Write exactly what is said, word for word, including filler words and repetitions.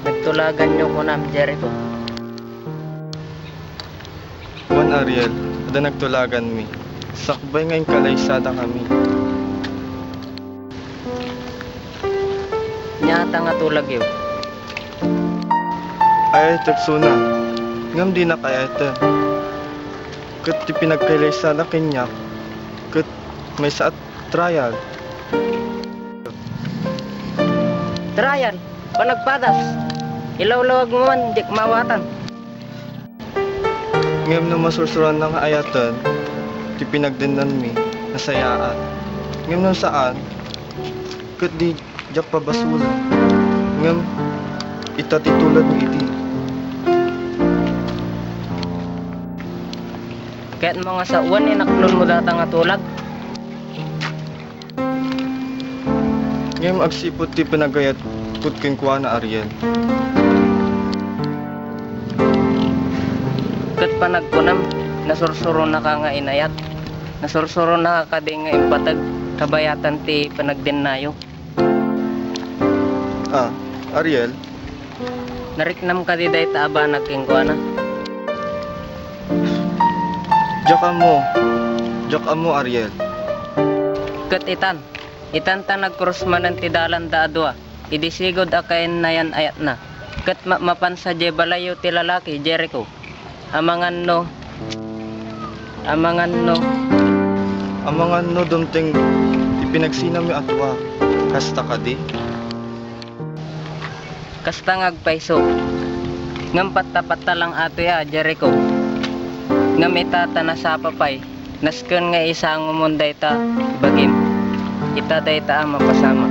Nagtulaganyo kunam, Jericho? Wen, Ariel, adda nagtulaganmi. Sakbay nga inkalaysada kami. Ania ta nga tulagyo? Ay-ayatek suna, ngem dinak ay-ayaten. Ket ti pinagkalaysada kaniak, ket maysa a trial. Trial? Panagpadas? Ilawlawagmo man, diak maawatan. Ngem no masursuroanna nga ayaten ti pinagdennanmi, nasayaat. Ngem no saan, ket di diak pabasolen. Ngem ita ti tulagmi idi. Kayatmo nga sawen, inaklonmo dayta nga tulag? Ngem agsipud ti panagayatko kenkuana, Ariel. Ket panagkunam, nasursuronaka nga inayat. Nasursuronaka kadi nga impateg, kabayatan ti panagdennayo. Ah, Ariel? Nariknam kadi dayta a banag kenkuana? Diak ammo. Diak ammo, Ariel. Ket itan, itan ta nagkrus manen ti dalanda a dua, idi sigud a kainayan-ayatna. Ket mapmapan sadiay balayyo ti lalaki, Jericho. Amangan no, amangan no, amangan no dumteng ti pinagsinamyo a dua. Kasta kadi? Kasta nga agpayso. Ngem patta-patta lang atoy a, Jericho. Ngem ita ta nasapa pay, nasken nga isangomon dayta ibagim. Ita dayta a mapasama.